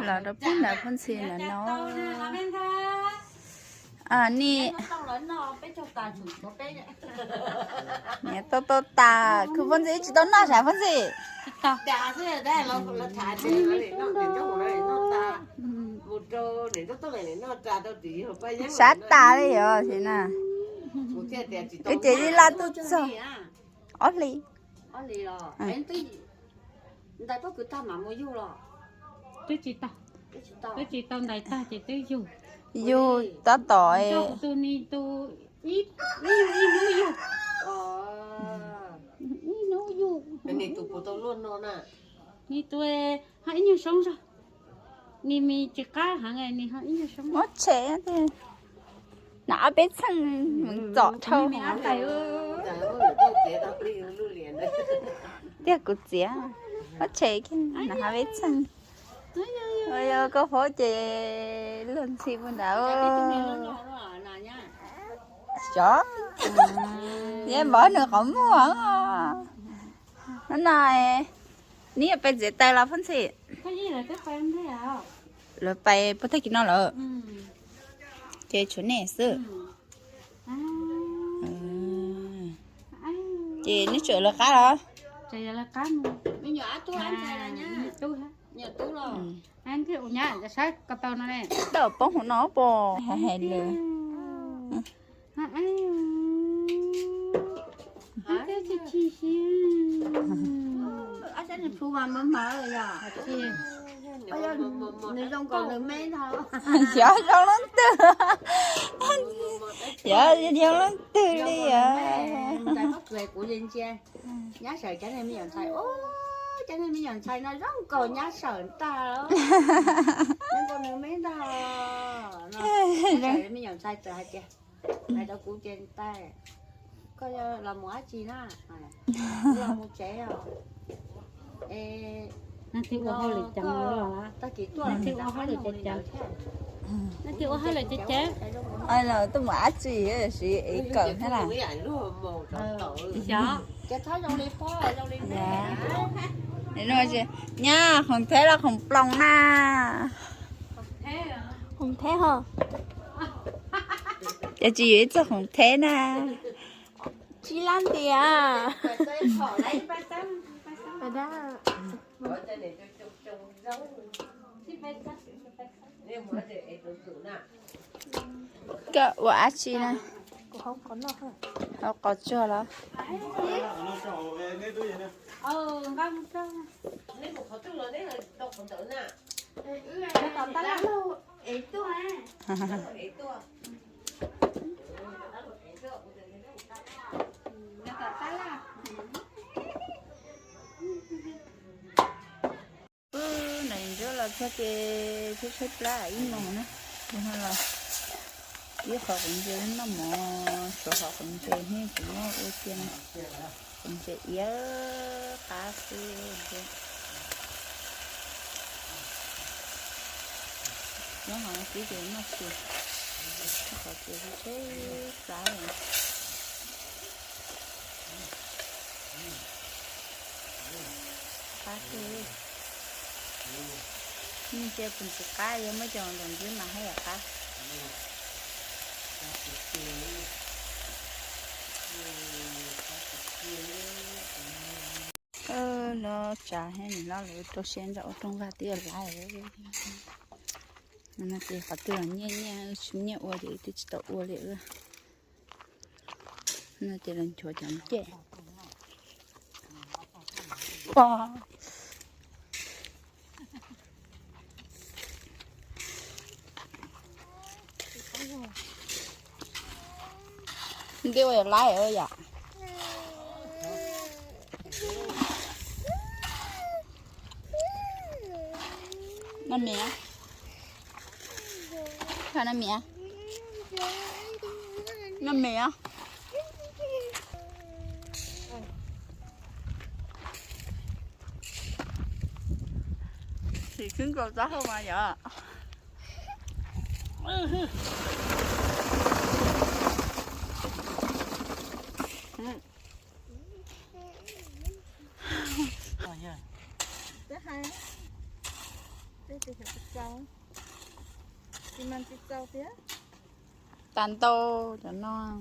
ລາວດອກພຸ້ນນະ ເພິ່ນຊິນະເນາະ. ອັນນີ້ ເນຍໂຕໂຕຕາ ຄືເພິ່ນຊິຈິໂຕໜ້າສາເພິ່ນຊິ ຕາ ສາຕາເລີຍເນາະ ຊິນະ ເຈລີລາຕຸໂຊ ອໍລີ ອໍລີເນາະ. ນາຍ ນີ້ໄປເຈໄຕລາວພຸ້ນຊິ ລາວໄປບໍ່ໄດ້ກິນນອນລະ ເຈຊົນແນ່ຊື່. ເຈນີ້ເຈີລະກາລະ ເຈີລະກາ ມີຢູ່ອາຕູອັນໃດລະຍາ ມີຕູ້ລະ ມີຕູ້ລະ ອັນທີ່ອຸຍາຈະໃຊ້ກະເປົານັ້ນແຫຼະ ເປົາຫົວໜໍ່ບໍ່ ໃຫ້ເລີຍ. ຍາຂອງແທ້ລະຂອງປອມນະ ຂອງແທ້ເຫາະ ຈະຈີເຈົ້າຂອງແທ້ນະ ຈີລານເດຍ ກະວ່າອາຊີນະ ເຮົາກໍຈົວລະ. ເອີ ນາຍໂຈລະເທເກ ເທເທປລາອີ່ມອງນະ ເຮົາລະ ອີ່ຂໍຄົນເຈນຳໝໍ ໂຊຂໍຄົນເຈເຮດໝໍໂອເຄນະ ຄົນເຈເອຍ ຄາເຟ ນ້ອງເຮົາກິນເຈມາຊິ ຂໍເຈເທປລາ ຄາເຟ ມີເຈປຸນສະກາຍ ຍັງບໍ່ຈອງດອງຢືມມາໃຫ້ອະຄະ. ເອີ ລໍຈາໃຫ້ນີ້ລາວເລີຍ ໂຕເຊນຈະເອົາຕົງກາເຕີຍຫຼາຍ ມັນນະເຕຂະເຕືອນແຍ່ໆ ຊຸມແຍ່ອວເດ ຕິດຕະອວເດ. ໜ້າຈະເລີນຊົວຈັງແຈ້ ປາ ເດວຫຼາຍເອີຍ ນັ້ນແມ່ ພານຳເມຍ ນຳເມຍ ຊິຂຶ້ນກໍຈະເຂົ້າມາຢາ. ເປັນຫຍັງ? ເປັນ Xi hụt xí châu. Xi măng xí châu tiết. Tàn tô cho nó.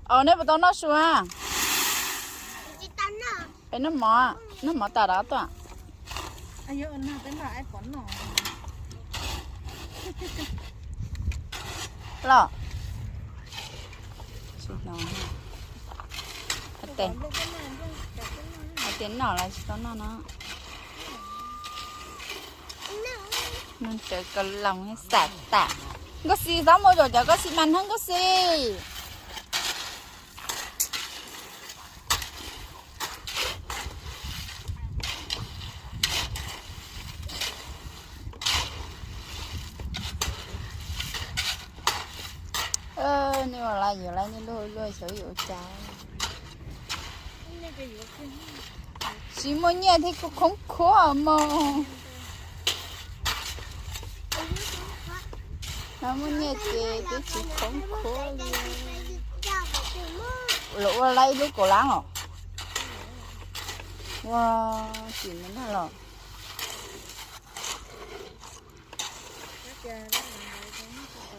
Ờ, nếu mà tao nói xua ha. Phải nước mỏ, nước mỏ tao đã tuа. Ai yo, na, phải nói ai còn nó. Lo. Xí nó. Ai tên. Ai tên nó là xí nó nó. Nó chở cà lòng hay sả tả. Có xí giống mô dụ chở có xí măng hơn có xí. Ơ, nếu mà lại nhiều lại nên lôi lôi xấu dụ cháu. Xí mua nhẹ thì cũng không khó mà. Nó mua nhẹ thì tôi chỉ không khó đi. Lỗ lại lúc cổ láng hả? Wow, chỉ mới nói là.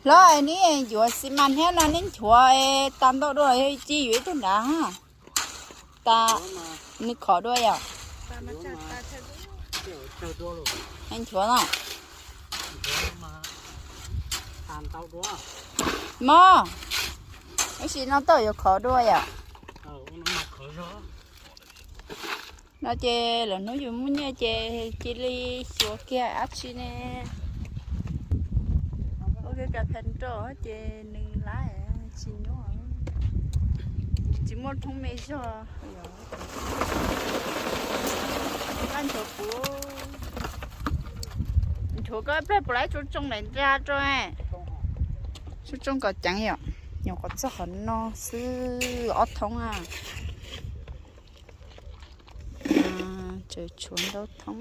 Lo, ai ni, ê, yua xi măng hiao na, ninh chua, ê, tan dô dua, ê, chi yua tu na, ha. Ta, ni khó dua yau. Ninh chua na. Mo. Ê, xi no tô yua khó dua yau. Nó chê lửa nó dù mua nhẹ chê chỉ li xua kia áp xí nè. Ok, cả phần trọ chê nưng lá xí nó. Chỉ mua thông mê cho. Ăn chỗ cũ. Chỗ có bếp lấy chỗ trông này ra cho em. Chỗ trông có chẳng hiểu. Nhiều có chắc hẳn nó xứ ót thông à. ອ່າ ເຈີສວນດາວທອງ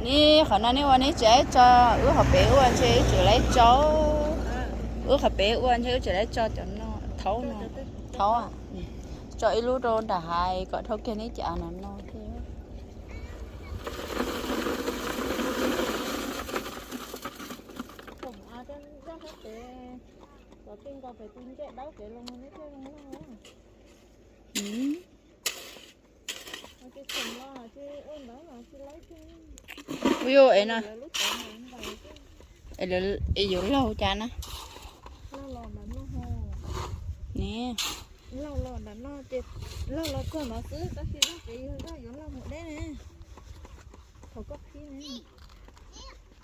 ນີ້ ຂະໜາດນີ້ ວັນນີ້ເຈຈະ ອື ເຂົາໄປອ້ວນເຈຈະໄລ່ເຈົ້າ ອື ເຂົາໄປອ້ວນເຈຈະໄລ່ເຈົ້າ ເຈົ້າເນາະ ເທົາເນາະ ເທົາອະ ເຈົ້າອີລູໂດນດາໄຮ ກໍເທົ່າແກ່ນີ້ຈະອານານອນເທ. ອືມ ໂອ້ຍ ເອີນະ ເອີ ເອີຢູ່ເລົ່າຈານະ ນີ້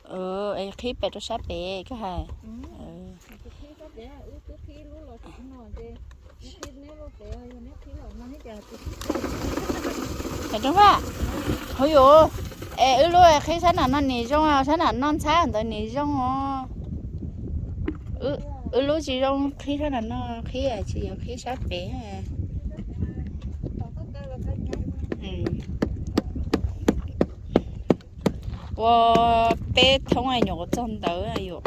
ເອີ ໄອ້ຄີບແປໂຕຊາເປກໍໃຫ້ ອືມ ເອີ ເຫັນບໍ່ ເຮົາຢູ່ ເອ ອື ລູກ ເອ ຄືຊັ້ນນະ ນອນນີ້ຈົ່ງ ຊັ້ນນະ ນອນຊ້າ ຕອນນີ້ຈົ່ງ ອື ອື ລູກຊິຈົ່ງ ຄືຊັ້ນນະ ນອນ ຄືຊິ ຄືຊາເປ ອືມ. 我背痛啊，有个肿头啊，有。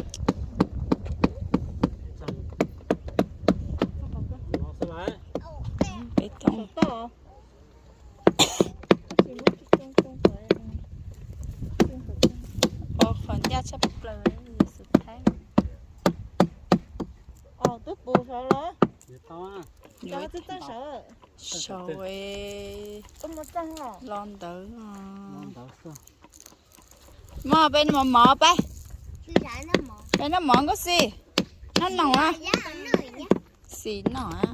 背痛。我还要吃不了，也是太。哦，都补上了。你汤啊。你要这蛋熟了。 Saue. 攏倒啊。ມາໄປນຳໝໍໄປ. ໄປນຳໝໍກໍຊິ. ນອນໜອງອະ. ສີໜອງອະ. ອື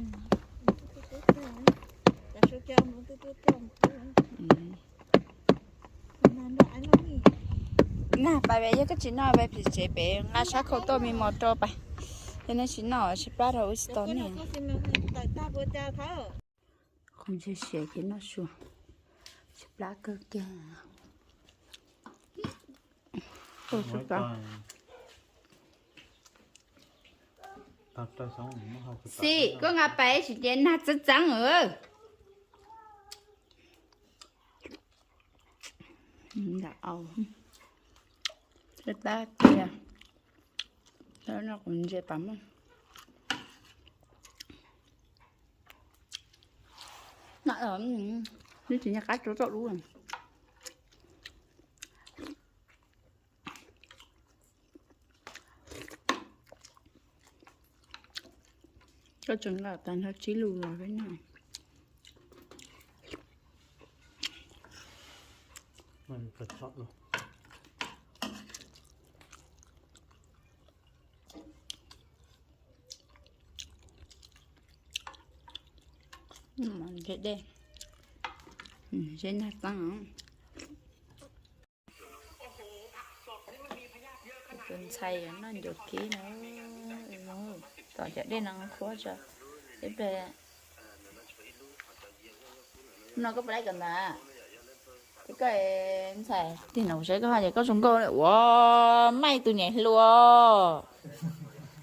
ມ. ນະ ໄປເວຍກະຈິນອນໄປ ພີເຈ ໄປງາຊາໂຄໂຕມີມໍໂຕໄປ. ເຮັດໃນຊິນອນຊິປາໂທອຸສະຕອນນີ້. ຄົນເສຍເຂດນອກຊວນ ຊິປາເກີກແກ່. ໂອ້ ສຸດຍອດ. ຊິ ກໍງາໄປຊິເຈນນາຈະຈັງເອີ. ອືມ ດາວເອົາ ເຮັດຕາເກຍ. Đó, nó cũng dễ tắm. Nó ở, ừ, nó chỉ nhặt cá chỗ trọ luôn. Có chừng là tan hết chí lù rồi cái này. ມັນກະເທາະເນາະ. ອືມ ມັນເຜັດເດ້. ອືມ ເສັ້ນໜ້າຕັ້ງ. ຈົນໃສ່ອັນນັ້ນຢູ່ກີ້ນະ. ເອີ ຕໍ່ຈາກໄດ້ນັ່ງຄົວຈະໄດ້ແບບ Nó có phải cần mà. Cái cái sai. Thì nó sẽ có hai cái súng gô này. Wow, mày tụi nhảy lùa.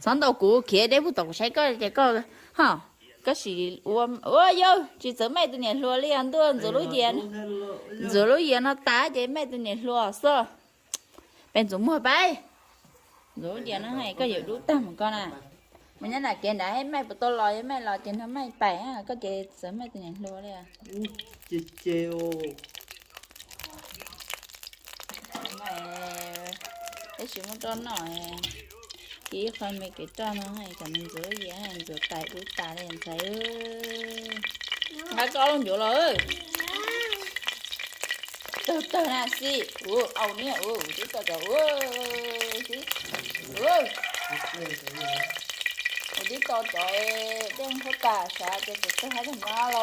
Sẵn tàu cũ kia để bút tàu sai có cái có. Hả? Có gì ua ua yo, chỉ sợ mày tụi nhảy lùa li ăn tua, rồi lũ gì ăn. Rồi lũ gì ăn nó tá, chứ mày tụi nhảy lùa sao? ເປັນສົມມຸດໄປ. ໂດດຽວນະ ໃຫ້ກໍຢູ່ດູຕາມກ່ອນນະ. ມັນຍັງໜ້າເກນໄດ້ ໃຫ້ໄມ້ປະຕູລອຍ ໃຫ້ໄມ້ລອຍເກນ ໃຫ້ໄມ້ໄປ ກໍເຈເສີມໄມ້ຕົວໃຫຍ່ໂລເລີຍ. ອື ເຈເຈໂອ ໄມ້ ໄອ້ຊິມາຕອນໜ້ອຍ. ກີ້ຄອຍແມ່ເກຕອນໃຫ້ກັນໂຈເຢຍ ໂຈຕາຍອຸຕາເລນໃສເອີຍ. ໄປກໍລົງຢູ່ເລີຍ. ເຕີບເຕີນະຊິ. ໂອ້ ເອົາເນຍ. ໂອ້ ຕິດຕໍ່ຈອຍ. ໂອ້ ຊິ. ໂອ້ ຕິດຕໍ່ຈອຍ. ເດ້ງໂຄຕາຊາ ຈະຕິດຕໍ່ໃຫ້ທຳມາໂລ.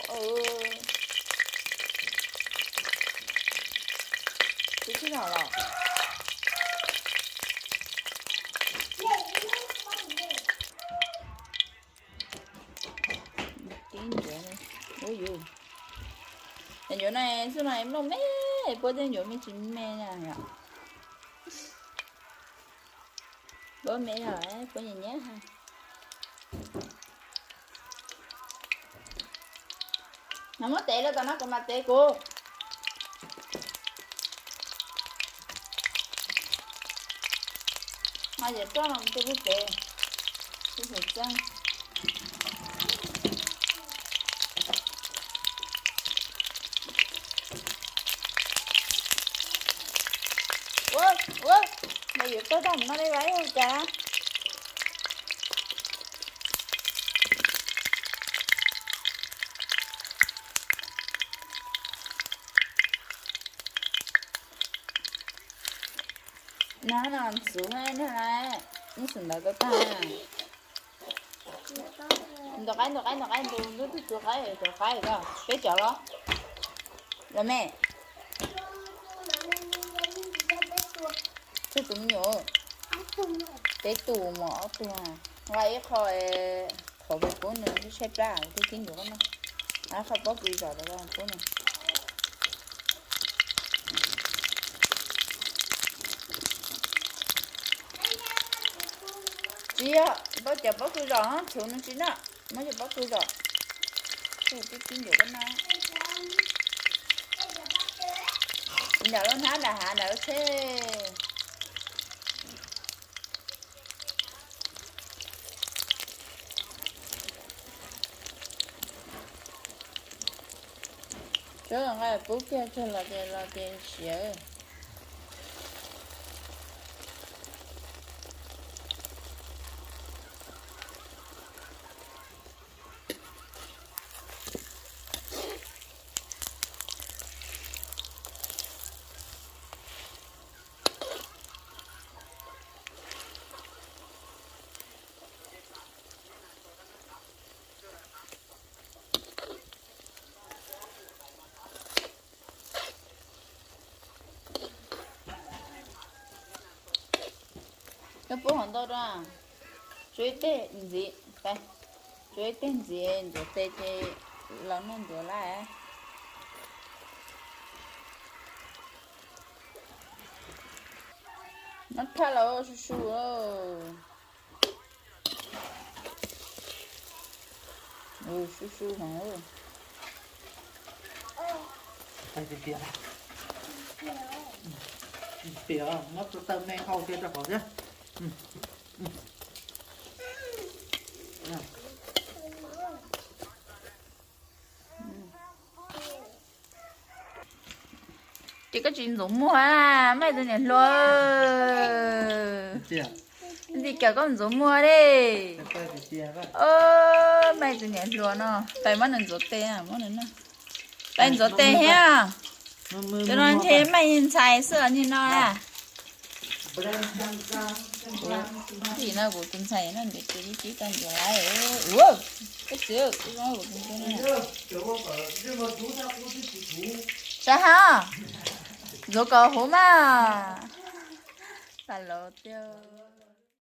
ເອີ ຕິດທີ່ເຮົາເນາະ. ເກັ່ງເດີ. ໂອ້ຍ ຢູ່ ເຫັນຢູ່ໃນສຸໄນໂນແມ່ ປົວເຕັນຢູ່ມີຈິມແມ່ຫຍັງອະ ບໍ່ແມ່ເອີຍ ປົວແຍ່ໆ ຫາ ນຳມາເຕະແລ້ວຕອນນັ້ນກໍມາເຕະກູ. ມາເດີຍວຕົວະ ມັນຈະບໍ່ເຕະ ຄືເຫັນຈັ່ງ ໂອ້ຍ ໂອ້ຍ ມາເດີຍວຕົວະ ມາໄດ້ໄວເອີຍຈ້າ. ນານອນສູງໃຫ້ນາ ນີ້ສຸນດາວຕາ ດອກໄກ່ ດອກໄກ່ ດອກໄກ່ ດູ ດູ ດອກໄກ່ ດອກໄກ່ ກໍເປັດຈອລອ ແລ້ວແມ່ ເປັດຕູໝໍ ເປັດຕູໝໍ ເອົາຕູ ໄວ້ຂ້ອຍ ຂໍໄປປຸ້ນໜຶ່ງ ທີ່ໃຊ້ປາ ທີ່ກິນຢູ່ກັນນະ ອາ ເຂົ້າປອກກີຈອດແລ້ວກໍປຸ້ນໜຶ່ງ ເຈ້ຍ ບໍ່ຈະປອກກີຈອດ ຫາ ໂຊໜຶ່ງຊິນະ ມັນຈະປອກຄືດອກ ເອີ ທີ່ກິນຢູ່ກັນນະ ດາວລົງຫາ ດາວຫາ ດາວເຊ. ເຈົ້າໄງ ປຸກແກເຈົ້າລະແກລະແກເສຍ. ກະປຸກຂອງໂຕດອາ ຊ່ວຍເຕະຊິ ໄປ ຊ່ວຍເຕະຊິ ໂຕເຕະ ເຕະລາວນັ້ນໂຕລາຍ ນັກພາລາວຊູໆ ເອີ. ໂອ້ ຊູໆ ຫອງເອີຍ ໃສ່ເປຍ ເປຍ ມາເຕີມແມ່ເຂົ້າເປຍເຈົ້າຂອງເດີ້ ອືມ. Či ka či nzou mua la, mai zou nia hlua. Či ka ko nzou mua de. O, mai zou nia hlua no. Tai ma nzou te a, mo na. Tai nzou te hia. Te no te mai in chai se ni no la. Ti na ko kin chai na de ti ti tan jo ai. Wo. Ke se, ti na ko kin chai na. Sa ha. Zo ko ho ma. Sa lo teo.